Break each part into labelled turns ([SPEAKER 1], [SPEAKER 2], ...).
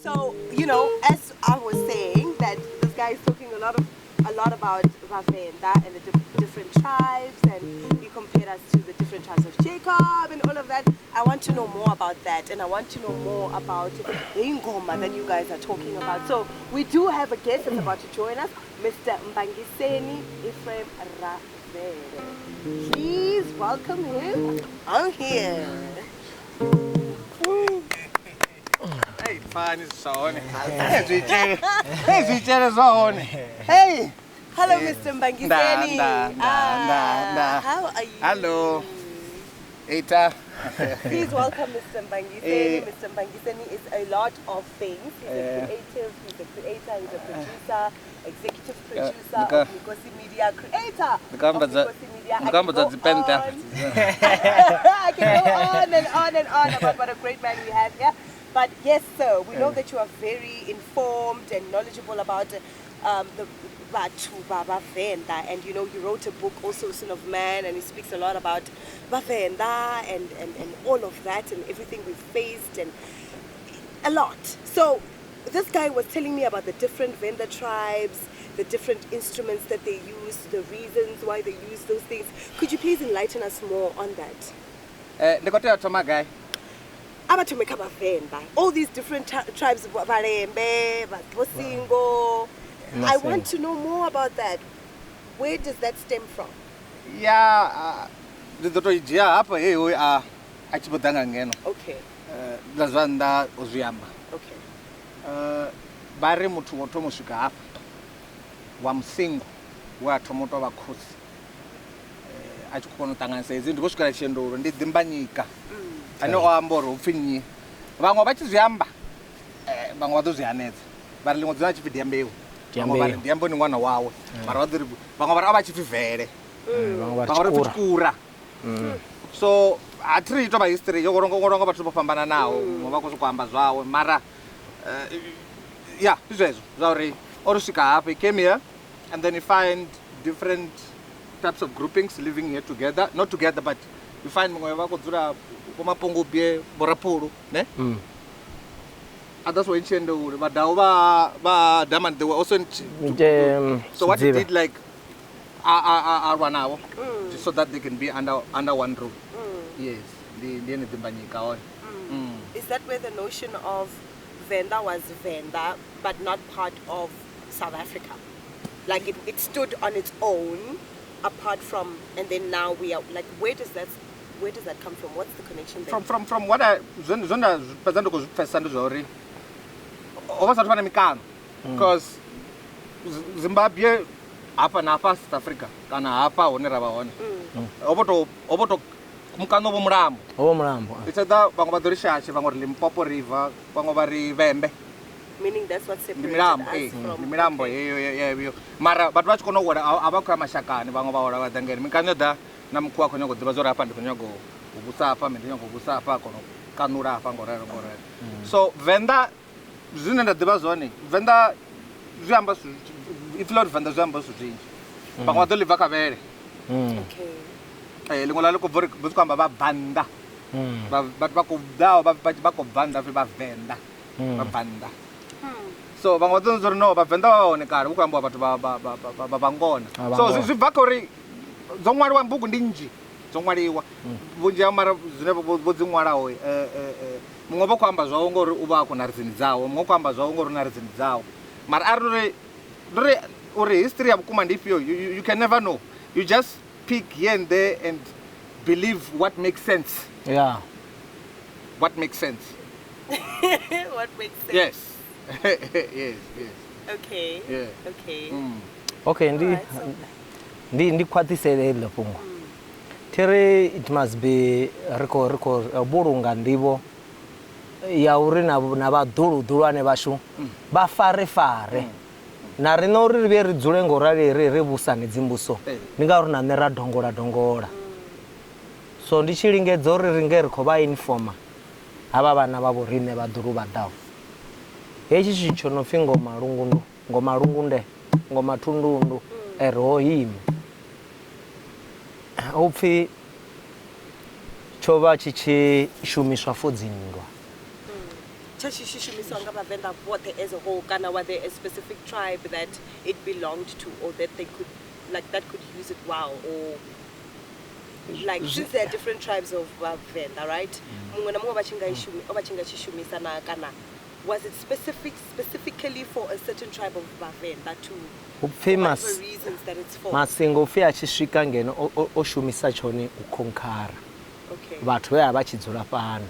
[SPEAKER 1] So, you know, as I was saying, that this guy is talking a lot about Vhavenda and the different tribes, and he compared us to the different tribes of Jacob and all of that. I want to know more about that, and I want to know more about the Ingoma that you guys are talking about. So we do have a guest that's about to join us, Mr. Mmbangiseni Ephraim Ravele. Please welcome him on here.
[SPEAKER 2] Hey, fani zwa hone. Hey, zwi Hey, zwi zwa hone. Hey.
[SPEAKER 1] Hello, Mr. Mmbangiseni.
[SPEAKER 2] Nda, nda, nda, nda, nda.
[SPEAKER 1] How are you?
[SPEAKER 2] Hello. Ita.
[SPEAKER 1] Please welcome Mr. Mmbangiseni.
[SPEAKER 2] Eh.
[SPEAKER 1] Mr. Mmbangiseni is a lot of things. He's a
[SPEAKER 2] Eh.
[SPEAKER 1] creative, he's a creator, he's a producer, executive producer of Mikosi Media, creator of Mikosi Media. I can go on. I can go on and on and on about what a great man we have here. But yes, sir, we know that you are very informed and knowledgeable about the Vhathu vha Vhavenda, and you know, you wrote a book also, Son of Man, and he speaks a lot about Vhavenda and all of that and everything we faced and a lot. So this guy was telling me about the different Venda tribes, the different instruments that they use, the reasons why they use those things. Could you please enlighten us more on that?
[SPEAKER 2] Ndi khou tea u thoma gai?
[SPEAKER 1] Abathome kha Vhavenda, all these different tribes, Vhalembe, Vhasingo. I want to know more about that. Where does that stem from?
[SPEAKER 2] Ya, ndi ḓo to i dzhia hafha he hoyu a tshi vho ḓa nga ngeno.
[SPEAKER 1] Okay.
[SPEAKER 2] Ḽa zwa nnḓa o zwi amba.
[SPEAKER 1] Okay.
[SPEAKER 2] Vha ri muthu wo thoma u swika hafha wa musingo we a thoma u tou vha khosi, a tshi khou kona u ṱanganisa hedzi ndi vho swikela Tshiendoulu, ndi Dimbanyika ane o amba uri hu pfhi nnyi. Vhaṅwe vha tshi zwi amba, vhaṅwe vha ḓo zwi hanedza vha ri ḽiṅwe dzina a tshi pfhi Diambeu, vhaṅwe vha ri Diambeu ndi ṅwana wawe, mara vha ḓo ri vhaṅwe vha ri a vha tshi pfhi Vele,
[SPEAKER 3] Vhaṅwe vha
[SPEAKER 2] vhaṅwe ri pfhi
[SPEAKER 3] Tshikura.
[SPEAKER 2] Tshikura. So a thi ri ito vha history yo ṅwalwa nga vhathu vho fhambananaho, muṅwe vha khou sokou amba zwawe, mara ya ndi zwezwo zwa uri o ri swika hafha, he came here and then he find different types of groupings living here together, not together but you find muṅwe vha khou dzula vho Mapungubwe, vho Raphulu, ne? Others were in Tshiendoulu, Vhadau vha Damani, they were also in So what he did, like, a lwa navho, just so that they can be under one roof. Yes, ndi ene Dimbanyika hone.
[SPEAKER 1] Is that where the notion of Venda was Venda, but not part of South Africa? Like it stood on its own, apart from, and then now we are like, where does that come from? What's the connection there?
[SPEAKER 2] From what I, zwe nda fhedza ndi khou zwi pfesesa ndi zwa uri ho vha sathu vha na mikano, because Zimbabwe hafha na hafha South Africa kana hafha hune ra vha hone, ho vho to mukano vho mulambo.
[SPEAKER 3] Ho vho mulambo.
[SPEAKER 2] It's either vhaṅwe vha ḓo ri Shashe, vhaṅwe ri Limpopo River, vhaṅwe vha ri Vhembe.
[SPEAKER 1] Meaning that's what
[SPEAKER 2] Ndi
[SPEAKER 1] separated
[SPEAKER 2] milambo,
[SPEAKER 1] us from
[SPEAKER 2] ndi milambo heyo. Mara vhathu vha tshi kona u wela, a vha khou ya mashakani, vhaṅwe vha wela vha ḓa ngeno. Mikano yo ḓa na mukhuwa a khou nyanga u ḓivha zwa uri hafha ndi khou nyanga u vhusa hafha, ndi nyanga u vhusa hafha, a kona u kanula hafha ngo ralo, ngo ralo. So Venḓa, zwine nda ḓivha zwone, Venḓa zwi amba zwithu, ipfi ḽa uri Venḓa zwi amba zwithu zwinzhi. Vhaṅwe vha ḓo ḽi bva kha vhele. Ḽiṅwe ḽa ḽi khou bva uri vha tshi khou amba vha bva nnḓa. Vhathu vha khou ḓaho, vha khou bva nnḓa, vha Venḓa. Vha bva nnḓa. So vhaṅwe vha ḓo uri no, Vhavenḓa vha vha hone kale, hu khou ambiwa vhathu vha Vhangona.
[SPEAKER 3] Vha
[SPEAKER 2] So
[SPEAKER 3] Vhangona.
[SPEAKER 2] zwi bva kha uri dzo ṅwaliwa bugu ndi nnzhi, dzo ṅwaliwa. Vhunzhi ha mara zwine vho dzi ṅwalaho, muṅwe vha khou amba zwawe ngori u vha a khou na reason dzawe, muṅwe u khou amba zwawe ngori u na reason dzawe. Mara a ri uri, uri history ya vhukuma ndi ifhio, you can never know. You just pick here and there and believe what makes sense. What makes sense?
[SPEAKER 1] What makes sense?
[SPEAKER 2] Yes. Yes, yes.
[SPEAKER 1] Okay.
[SPEAKER 2] Yeah.
[SPEAKER 1] Okay.
[SPEAKER 3] Okay,
[SPEAKER 1] All right, so
[SPEAKER 3] ndi khwaṱhisele heḽo fhungo. Thiri it must be ri khou vhulunga nḓivho ya uri na vhaḓuluḓulwane vhashu vha fare fare. Na riṋe uri ri vhuye ri dzule ngo rali ri vhusane dzimbuso, ndi ngauri na nṋe ra dongola dongola. So ndi tshi lingedza uri ri nge ri khou vha informa havha vhana vha vho riṋe vhaḓulu vha ḓaho. Hetshi tshithu tsho no pfi ngoma lungundu, ngoma lungunde, ngoma thundundu, ri ho ima. Hu pfi tsho vha tshi tshi shumiswa for dzinndwa.
[SPEAKER 1] Tsha tshi tshi shumisiwa nga Vhavenḓa vhoṱhe as a whole, kana was there a specific tribe that it belonged to, or that they could, like, that could use it well, or like, since there are different tribes of Vhavenḓa, right? Muṅwe na muṅwe vha tshi nga i shumi, o vha tshi nga tshi shumisa na, kana was it specifically for a certain tribe of Vhavenḓa to
[SPEAKER 3] Upfi
[SPEAKER 1] for
[SPEAKER 3] mas
[SPEAKER 1] whatever reasons that it's for?
[SPEAKER 3] Masingo upfi a tshi swika ngeno o shumisa tshone u khonkhara vhathu vhe a vha tshi dzula fhano.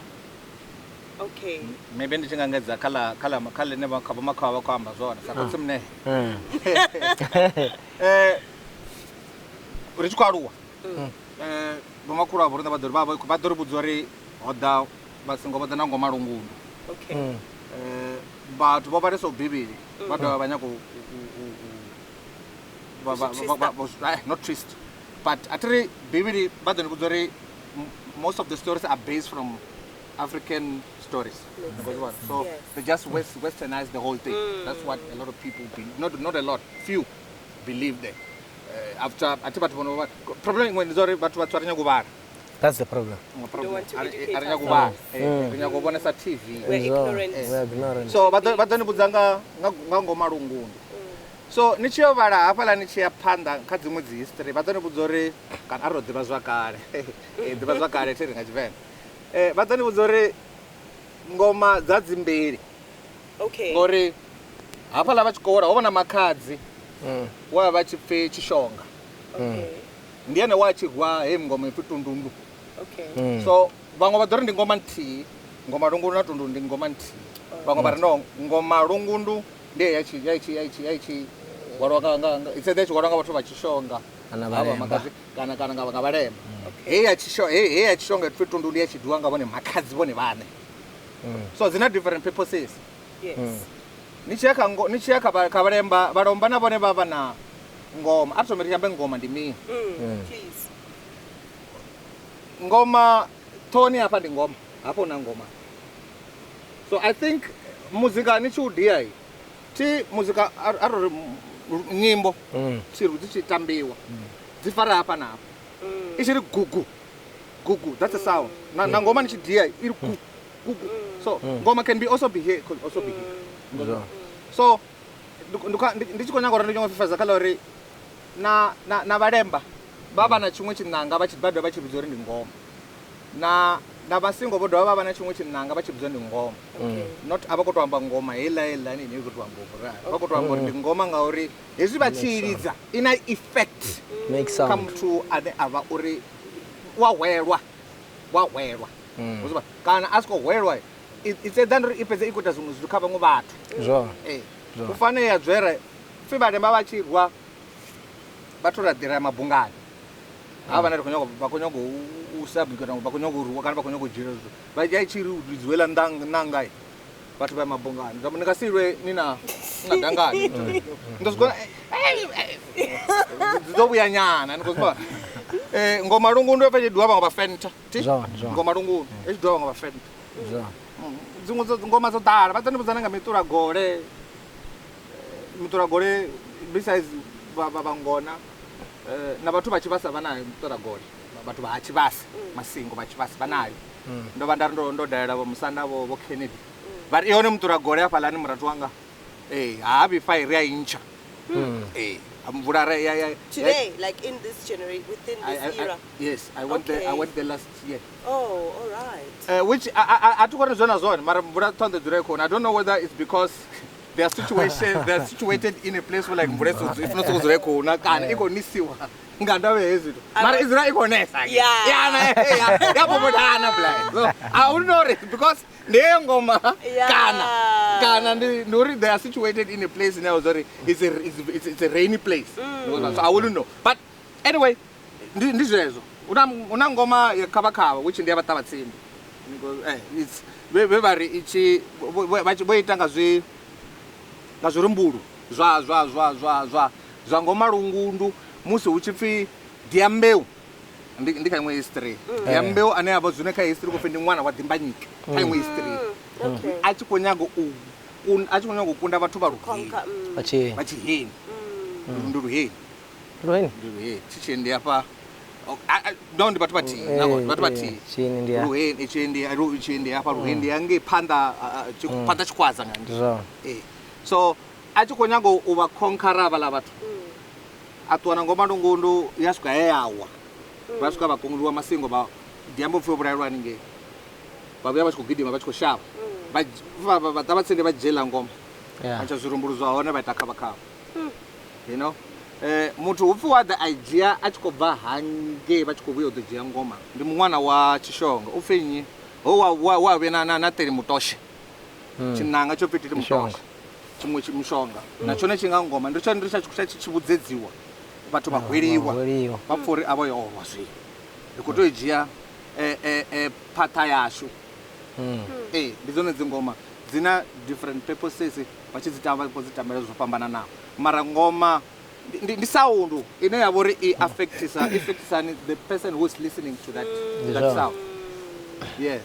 [SPEAKER 1] Okay.
[SPEAKER 2] Maybe ndi tshi nga engedza kha ḽa kha ḽa kha ḽine vha kha vho makhawa vha khou amba zwone sa khotsi mune. Ri tshi khou aluwa. Vho makhulu avho riṋe vha ḓo ri vha ḓo ri vhudza uri ho ḓa vhasingo vho ḓa na ngoma lungundu.
[SPEAKER 1] Okay.
[SPEAKER 2] Vhathu vho vhalesaho Bivhili vha dovha vha nyaga u not twist, but a thi ri Bivhili vha ḓo ni vhudza uri most of the stories are based from African stories. So
[SPEAKER 1] Yes.
[SPEAKER 2] they just westernize the whole thing. That's what a lot of people believe. Not a lot, few believe there. After a thi vhathu vho no vha problem iṅwe ndi zwa uri vhathu vha ri nyaga u vhala.
[SPEAKER 3] That's the problem.
[SPEAKER 2] Iṅwe problem.
[SPEAKER 1] Want to
[SPEAKER 2] A
[SPEAKER 1] educate
[SPEAKER 2] a ri nyaga u vhala.
[SPEAKER 1] Ourselves.
[SPEAKER 2] Ri nyaga u vhonesa TV.
[SPEAKER 1] We're ignorant.
[SPEAKER 3] We're ignorant.
[SPEAKER 2] So vha ḓo ni vhudza nga ngoma lungundu. So ni tshi yo vhala hafhaḽa ni tshi ya phanḓa kha dziṅwe dzi history vha ḓo ni vhudza uri kana a ro ḓivha zwa kale. Ḓivha zwa kale thi ri nga Tshivenḓa. Vha ḓo ni vhudza uri ngoma dza dzimbili.
[SPEAKER 1] Okay.
[SPEAKER 2] Ngori hafhaḽa vha tshi khou hola ho vha na makhadzi wa vha tshi pfi Tshishonga.
[SPEAKER 1] Okay.
[SPEAKER 2] Ndi ene wa tshi gwa hei ngoma ipfi Tundundu.
[SPEAKER 1] Okay.
[SPEAKER 2] So vhaṅwe vha ḓo ri ndi ngoma nthihi, ngoma lungundu na Tundundu ndi ngoma nthihi. Vhaṅwe vha ri no, ngoma lungundu ndi ya tshi ya tshi ya tshi ya tshi hwalwa nga it's either tshi hwalwa nga vhathu vha Tshishonga
[SPEAKER 3] Kana
[SPEAKER 2] havha
[SPEAKER 3] Vhalemba.
[SPEAKER 2] makhadzi, kana nga Vhalemba. Hei ya Tshishonga, hei ya Tshishonga ipfi Tundundu ya tshi dwiwa nga vhone makhadzi vhone vhaṋe. So dzina different purposes.
[SPEAKER 1] Yes.
[SPEAKER 2] Ni tshi ya kha ni tshi ya kha kha Vhalemba, Vhalomba na vhone vha vha na ngoma. A ri thome ri ambe ngoma ndi mini.
[SPEAKER 1] Please.
[SPEAKER 2] Ngoma thoni hafha ndi ngoma, hafha hu na ngoma. So I think muzika ni tshi u dia thi muzika a ri nyimbo thi ri dzi tshi tambiwa dzi fara hafha na hafha. I tshi ri gugu gugu, that's a sound. Na ngoma ni tshi dia i ri gugu gugu. So ngoma can be also be here, could also be here. So ndi tshi khou nyaga uri ndi nyongo fifadza kha ḽa uri na Vhalemba vha vha na tshiṅwe tshinanga vha tshi vha dovha vha tshi vhidza uri ndi ngoma. Na Vhasingo vho dovha vha vha na tshiṅwe tshinanga vha tshi vhidzwa ndi ngoma. Not a vha khou tou amba ngoma heiḽa heiḽa ine i khou tou amba uri vha khou tou amba uri ndi ngoma ngauri hezwi vha tshi lidza i na effect kha muthu ane a vha uri wa hwelwa, wa hwelwa. Kana a si khou hwelwa it's either uri i fhedze i khou ita zwiṅwe zwithu kha vhaṅwe vhathu. U fanela ya dzwere pfi Vhalemba vha tshi rwa vhathu ra ḓira mabungani. Ha vhana ri khou nyaga vha khou nyaga u subject kana vha khou nyaga u rwa kana vha khou nyaga u dzhia zwithu. Vha dzhia tshi ri lidziwela nanga vhathu vha mabungani. Zwa ni nga si lwe ni na dangani. Ndo zwi kona dzi ḓo vhuya nyana ni khou zwi vhona. Ngoma lungundu pfa tshi dwa vhaṅwe vha fenta. Ngoma lungundu i tshi dwa vhaṅwe vha fenta. Dziṅwe ngoma dzo ḓala vha ḓo ni vhudzana nga miṱula gole. Miṱula gole besides vha vhangona na vhathu vha Tshivhasa vha nayo miṱula gole. Vhathu vha Tshivhasa, Masingo vha Tshivhasa vha nayo. Ndo vha nda ri ndo dalela vho musanda vho Kennedy. Vha ri i hone muṱula gole hafhaḽani murathu wanga. Ha vhifha ri a intsha. Mvula ya
[SPEAKER 1] today, like in this generation, within this era.
[SPEAKER 2] Yes, I went there. I went there last year.
[SPEAKER 1] Oh, all right.
[SPEAKER 2] Which I took on zone zone. Mara mvula thanda dzule khona. I don't know whether it's because they are situated. They are situated in a place where like mvula if not so dzule khona kana iko nisiwa. Nga ndavha hezwi. Mara izira iko nesa.
[SPEAKER 1] Yeah.
[SPEAKER 2] Yeah, ya bobodana blind. So I wouldn't know it because ndi ngoma kana ndi uri they are situated in a place now sorry it's a rainy place. So I wouldn't know. But anyway, ndi zwezwo. Una ngoma ya khavha khavha which ndi ya vhaṱavhatsimbi. Because it's vhe vha ri itshi vho ita nga zwi nga zwirumbulu zwa zwa zwa zwa zwa zwa ngoma lungundu musi hu tshi pfi Diambeu. Ndi kha iṅwe history. Diambeu ane a vha zwine kha history ku pfi ndi ṅwana wa Dimbanyika kha iṅwe history. A tshi khou nyaga u a tshi khou nyaga u kunda vhathu vha Luheni. Vha Tshiheni. Ndi Luheni.
[SPEAKER 3] Luheni.
[SPEAKER 2] Ndi Luheni. Tshiheni ndi afha No ndi vhathu vhathihi na vhathu vhathihi.
[SPEAKER 3] Tshini ndi
[SPEAKER 2] Luheni tshindi lu tshindi hafha Luheni ngei phanḓa phanḓa Tshikwaza nga
[SPEAKER 3] ndi.
[SPEAKER 2] So a tshi khou nyaga u vha conquer vhala vhathu. A ṱuwa na ngoma lungundu ya swika he yawa. Vha swika vha kunguliwa masingo vha diambo pfo vhulaelwa haningei. Vha vhuya vha tshi khou gidima vha tshi khou shavha. Vha vha ḓa vha tsinde vha dzhiela ngoma. Vha tsha zwirumbulu zwa hone vha ita khavha khavha. You know? Muthu hupfi wa ḓa a dzhia a tshi khou bva hangei vha tshi khou vhuya u ḓo dzhia ngoma. Ndi muṅwana wa Tshishonga. U pfi nnyi? Ho wa wa vhuya na Teli Mutoshe. Tshinanga tsho pfi Teli Mutoshe. Tshiṅwe mushonga. Na tshone tshi nga ngoma. Ndi tshone ndi tsha tshi vhudzedziwa. Vhathu vha gweliwa. Vha pfa uri a vho yo wa zwino. Ri khou tou dzhia phatha yashu. Ndi dzone dzingoma dzina different purposes vha tshi dzi tamba vho dzi tambela zwo fhambananaho. Mara ngoma ndi sound ine ya vhori i affectisa affectisani the person who is listening to that that sound. Yes.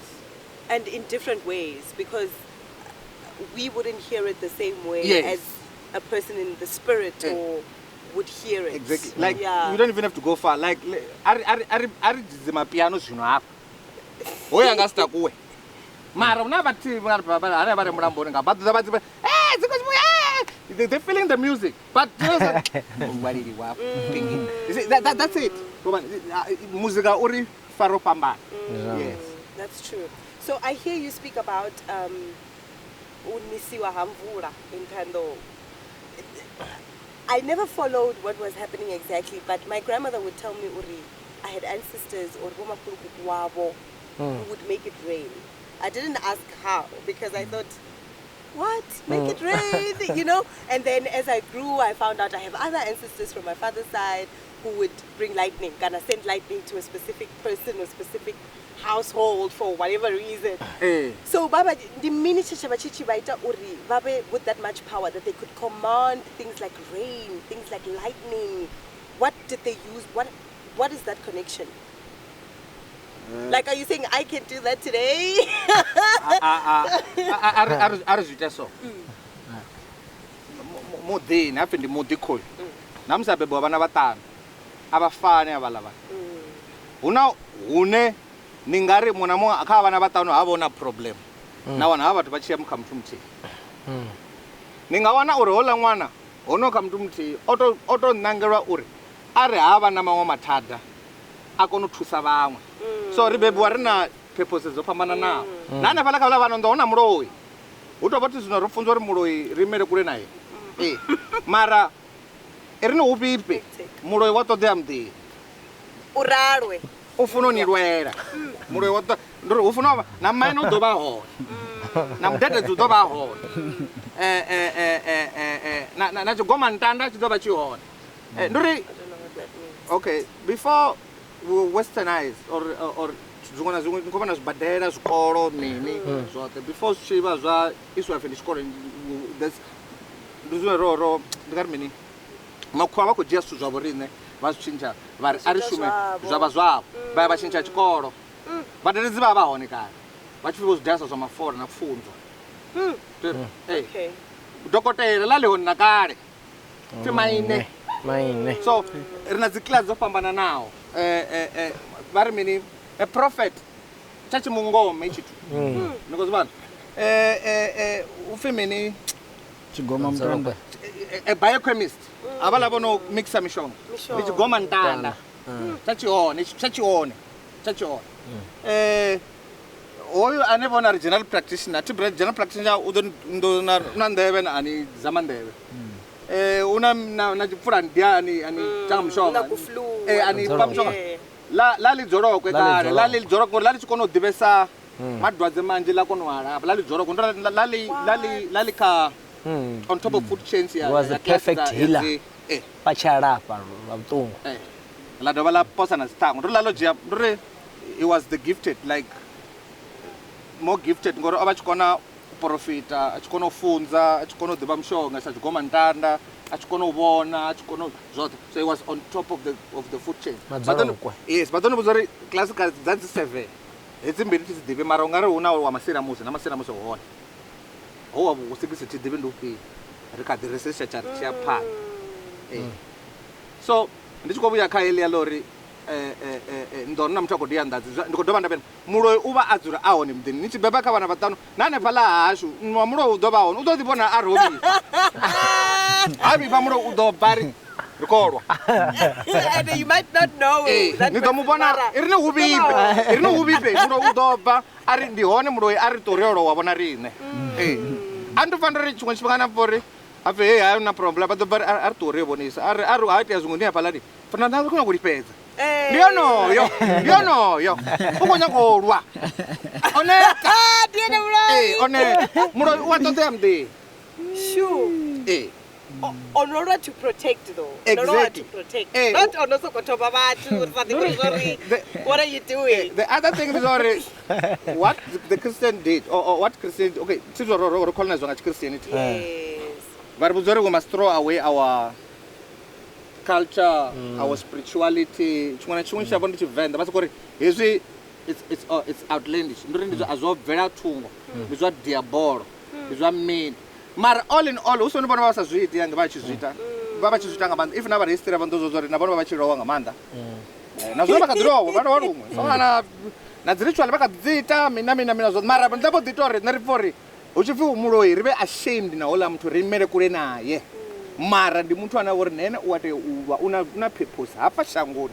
[SPEAKER 1] And in different ways, because we wouldn't hear it the same way as a person in the spirit or would hear it.
[SPEAKER 2] Exactly. Like you don't even have to go far. Like ari dzima piano zwino hafha. Hoya nga sita kuwe. Mara una vhathu vha vha vha re mulamboni nga vha ḓo vha dzi they're feeling the music, but you see, that's it. Muzika uri faro fhambana. Yes,
[SPEAKER 1] that's true. So I hear you speak about unisiwa hamvula in Kando. I never followed what was happening exactly, but my grandmother would tell me, Uri, I had ancestors or wabo who would make it rain. I didn't ask how, because I thought, what? Make it rain, you know? And then as I grew, I found out I have other ancestors from my father's side who would bring lightning, gonna send lightning to a specific person or specific household for whatever reason. So Baba, the mini chichi baita uri, Babe with that much power that they could command things like rain, things like lightning. What did they use? What is that connection? Like, are you saying I can do that today?
[SPEAKER 2] Ari so. Muḓini hapfi ndi muḓi khoyu. Na musi abebiwa vhana vhaṱanu a vha fani havhaḽa vhana. Huna hune ni nga ri muṅwe na muṅwe kha vhana vhaṱanu ha vha na problem. Na wana ha vhathu vha tshi ya kha muthu muthihi. Ni nga wana uri houḽa ṅwana hono kha muthu muthihi o to nangelwa uri a ri ha vha na maṅwe mathada a kone u thusa vhaṅwe. So ri bebiwa ri na purposes dzo fhambananaho. Na hanefhaḽa kha vhaḽa vhana ndo huna muloi. Hu tou vha thi zwino ro funzwa uri muloi ri imele kule naye. Mara ri ni hufhifhe muloi wa ṱoḓea muḓini.
[SPEAKER 1] U ralwe.
[SPEAKER 2] U funa u ni lwela. Muloi wa ṱoḓea ndi uri hu funa u na maine u ḓo vha hone. Na mudededzi u ḓo vha hone. Na tshigoma ntanda tshi ḓo vha tshi hone. Ndi uri okay, before we westernized or zwiṅwe na zwiṅwe ni khou vhona zwibadela zwikolo mini zwoṱhe before zwi tshi vha zwa iswa pfi ndi tshikolo ndi zwine ro ndi nga ri mini makhuwa vha khou dzhia zwithu zwa vhoriṋe vha zwi tshintsha vha ri a ri shume zwa vha zwavho vha ya vha tshintsha tshikolo vhadededzi vha vha hone kale vha tshi vho zwi dasa zwa mafola na pfunzo. Dokotela ḽa ḽi hone na kale pfi maine. So ri na dzi class dzo fhambananaho. Vha ri mini a prophet tsha tshimungome tshithu ni khou zwi vhona u pfi mini
[SPEAKER 4] tshigoma mutanda
[SPEAKER 2] a biochemist havhaḽa vho no mixa mishonga ndi tshigoma ntanda tsha tshihone tsha tshihone tsha tshihone. Hoyu ane vhona ri general practitioner thi general practitioner u ḓo na nḓevhe na ani dzama nḓevhe. Una na tshipfula ndi ani ani tanga mushonga ani pa mushonga la ḽi dzolokwe kale la ḽi dzolokwe la ḽi tshi kona u ḓivhesa madwadze manzhi ḽa kona u alafha la ḽi dzolokwe ndo la ḽi kha on top of food chains ya
[SPEAKER 3] was a perfect healer vha tshi alafha lwa vhuṱungu
[SPEAKER 2] la dovha ḽa posa na dziṱhangu ndo ḽa ḽo dzhia ndo ri he was the gifted, like more gifted ngori o vha tshi kona u porofita, a tshi kona u funza, a tshi kona u ḓivha mushonga sa tshigoma ntanda, a tshi kona u vhona, a tshi kona zwoṱhe. So he was on top of the food chain. Yes, but don't vhudza uri classical dza dzi 7 hedzi mbili thi dzi ḓivhi mara ungari hu na wa masiramusi na masiramusi hone. Ho wa vhu 6 thi ḓivhi ndi ufhio. Ri kha ḓi research tsha ri tshi ya phanḓa. So ndi tshi khou vhuya kha heḽia ḽa uri Ndo na muthu a khou ḓi anḓadza ndi khou dovha nda vhena muloi u vha a dzula a hone muḓini ni tshi beba kha vhana vhaṱanu na hanefhaḽa hashu wa muloi u ḓo vha hone u ḓo ḓi vhona a ri ho vhifha ha vhifha muloi u ḓo bva ri ri khou lwa.
[SPEAKER 1] And you might not know that
[SPEAKER 2] ni ḓo mu vhona
[SPEAKER 1] mara
[SPEAKER 2] i ri ni hu vhifhe i ri ni hu vhifhe muloi u ḓo bva a ri ndi hone muloi a ri ṱori yo lowa vhona riṋe. Ee a ndi pfa ndo ri tshiṅwe tshifhinga na pfa uri a pfhi hey hayi na problem vha ḓo bva a ri ṱori yo vhonisa a ri a ri ha itea zwiṅwe ndi hafhaḽa ni fana na khou nyanga u lifhedza. Ndi yonoyo ndi yonoyo u khou nyanga u lwa o neta.
[SPEAKER 1] Ndi ene muloi.
[SPEAKER 2] Ee o neta muloi u a ṱoḓea muḓini.
[SPEAKER 1] Sure.
[SPEAKER 2] Ee.
[SPEAKER 1] O no lwa to protect though. O no lwa to
[SPEAKER 2] Exactly.
[SPEAKER 1] protect.
[SPEAKER 2] Eh,
[SPEAKER 1] Not o no sokou thoba vhathu uri sa ḓivhi uri what are you doing?
[SPEAKER 2] The other thing is already what the Christian did or what Christian okay thi zwo ro colonizwa nga Christianity.
[SPEAKER 1] Yes.
[SPEAKER 2] Vha ri vhudza uri we must throw away our culture, our spirituality. Tshiṅwe na tshiṅwe tshavho ndi Tshivenḓa vha soko ri hezwi it's outlandish. Ndi uri ndi zwa a zwo bvela thungo. Ndi zwa diabolo. Ndi zwa mini. Mara all in all hu soni vhona vha sa zwi iti yange vha tshi zwi ita. Vha vha tshi zwi ita nga maanḓa. If na vha history vha ḓo zwa uri na vhone vha vha tshi lowa nga maanḓa. Na zwino vha kha ḓi lowa vha lowa luṅwe. So na na dzi ritual vha kha ḓi dzi ita mina mina mina zwoṱhe. Mara nda vho ḓi ita uri nṋe ri pfha uri hu tshi pfhi muloi ri vhe ashamed na houḽa muthu ri imele kule naye. Mara ndi muthu ane a vha uri na ene u a tea u lwa u na purpose hafha shangoni.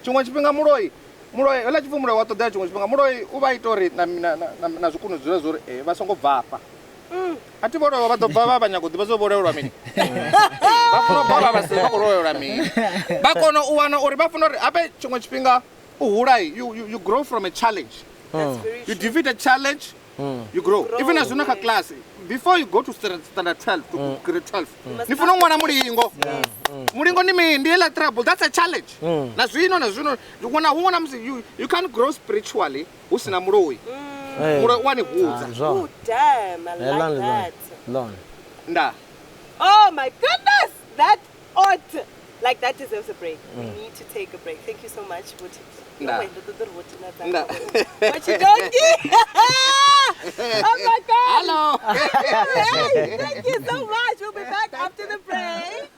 [SPEAKER 2] Tshiṅwe tshifhinga muloi muloi houḽa tshipfi muloi wa ṱoḓea tshiṅwe tshifhinga muloi u vha ita uri na zwikunu dzule zwo uri vha songo bva afha. A thi vho lowa vha ḓo bva vha nyaga u ḓivha zwo vho loyelwa mini. Vha funa u bva vha si vha khou loyelwa mini. Vha kona u wana uri vha funa uri habe tshiṅwe tshifhinga u hula you grow from a challenge.
[SPEAKER 1] That's very
[SPEAKER 2] You
[SPEAKER 1] true.
[SPEAKER 2] defeat a challenge, you grow. Even as you know class, before you go to standard 12 to grade 12, ni funa u ṅwala mulingo. Mulingo ndi mini? Ndi heiḽa trouble. That's a challenge. Na zwino na zwino ṅwana huṅwe na musi you can't grow spiritually hu sina muloi. Muloi u a ni hudza.
[SPEAKER 1] Oh damn, I like that.
[SPEAKER 2] Nda.
[SPEAKER 1] Oh my goodness, that ought like that deserves a break. We need to take a break. Thank you so much.
[SPEAKER 2] Nda. Nda.
[SPEAKER 1] What you donkey? Oh my God.
[SPEAKER 2] Hello.
[SPEAKER 1] Hey, thank you so much. We'll be back after the break.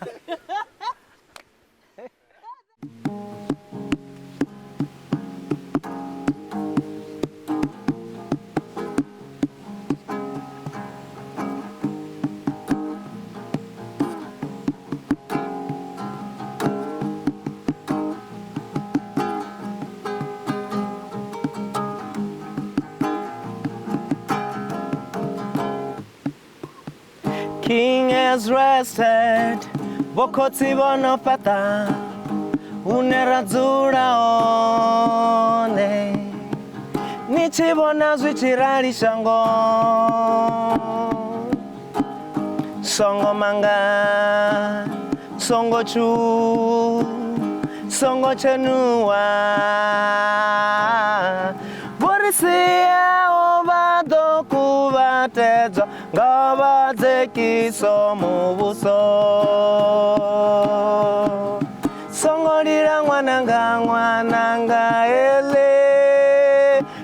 [SPEAKER 3] King has rested, vhokhotsi vho no fhaṱa hune ra dzula hone. Ni tshi vhona zwi tshi rali shango, songo manga, songo tshu, songo tshenuwa. Vho ri siaho vha ḓo kuvhatedzwa nga vhadzekiso muvhuso. Songo lila ṅwananga, ṅwananga ele,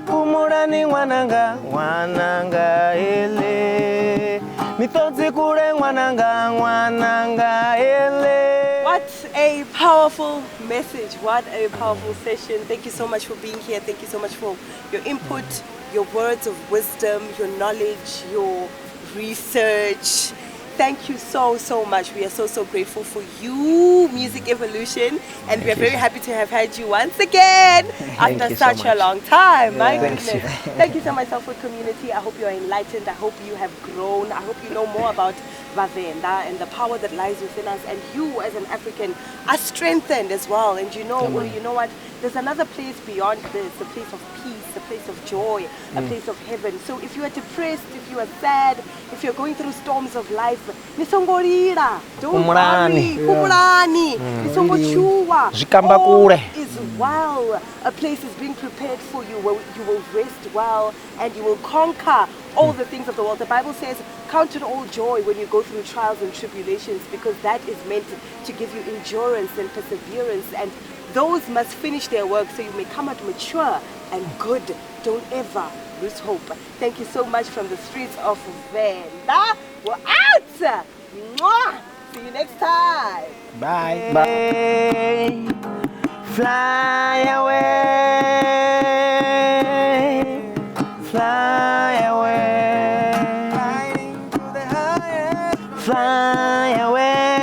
[SPEAKER 3] fhumulani ṅwananga, ṅwananga ele, miṱodzi kule ṅwananga, ṅwananga ele.
[SPEAKER 1] What a powerful message. What a powerful session. Thank you so much for being here. Thank you so much for your input, your words of wisdom, your knowledge, your research. Thank you so, so much. We are so, so grateful for you, Music Evolution, and we are very happy to have had you once again after
[SPEAKER 3] you so
[SPEAKER 1] such a
[SPEAKER 3] much.
[SPEAKER 1] long time. My
[SPEAKER 3] Thanks.
[SPEAKER 1] goodness. Thank you so much, Selfhood community. I hope you are enlightened. I hope you have grown. I hope you know more about Vhavenda and the power that lies within us, and you as an African are strengthened as well. And you know, you know what? There's another place beyond this, a place of peace, a place of joy, a place of heaven. So if you are depressed, if you are sad, if you're going through storms of life, nisongo lila. Don't
[SPEAKER 3] Fhumulani.
[SPEAKER 1] worry. Fhumulani. Nisongo tshuwa.
[SPEAKER 3] Zwi kamba
[SPEAKER 1] All
[SPEAKER 3] kule.
[SPEAKER 1] is well. A place is being prepared for you where you will rest well and you will conquer all the things of the world. The Bible says, count it all joy when you go through trials and tribulations, because that is meant to give you endurance and perseverance, and those must finish their work so you may come out mature and good. Don't ever lose hope. Thank you so much from the streets of Venda. We're out! Mwah! See you next time.
[SPEAKER 4] Bye.
[SPEAKER 3] Bye. Fly away, fly away, fly away,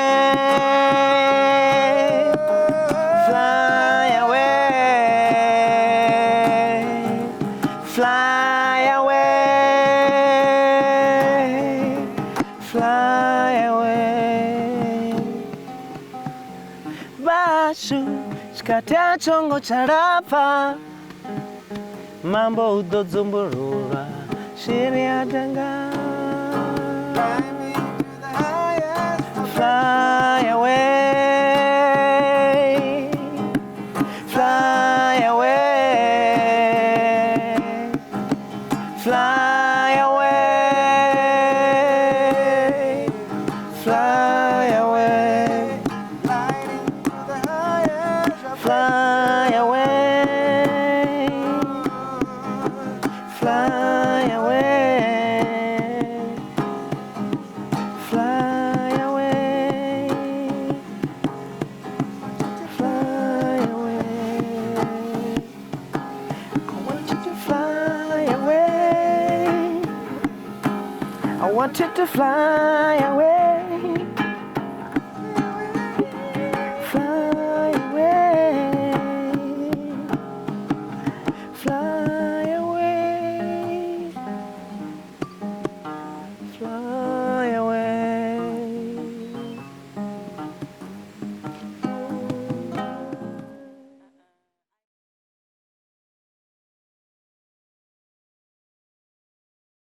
[SPEAKER 3] fly away, fly away, fly away. Bashu tshikati chongo tshalapfa mambo u ḓo dzumbululwa shiri ya danga. Fly away, fly away, fly away, fly away, fly away, fly away, fly away, fly away. I want you to fly away. I want you to fly away.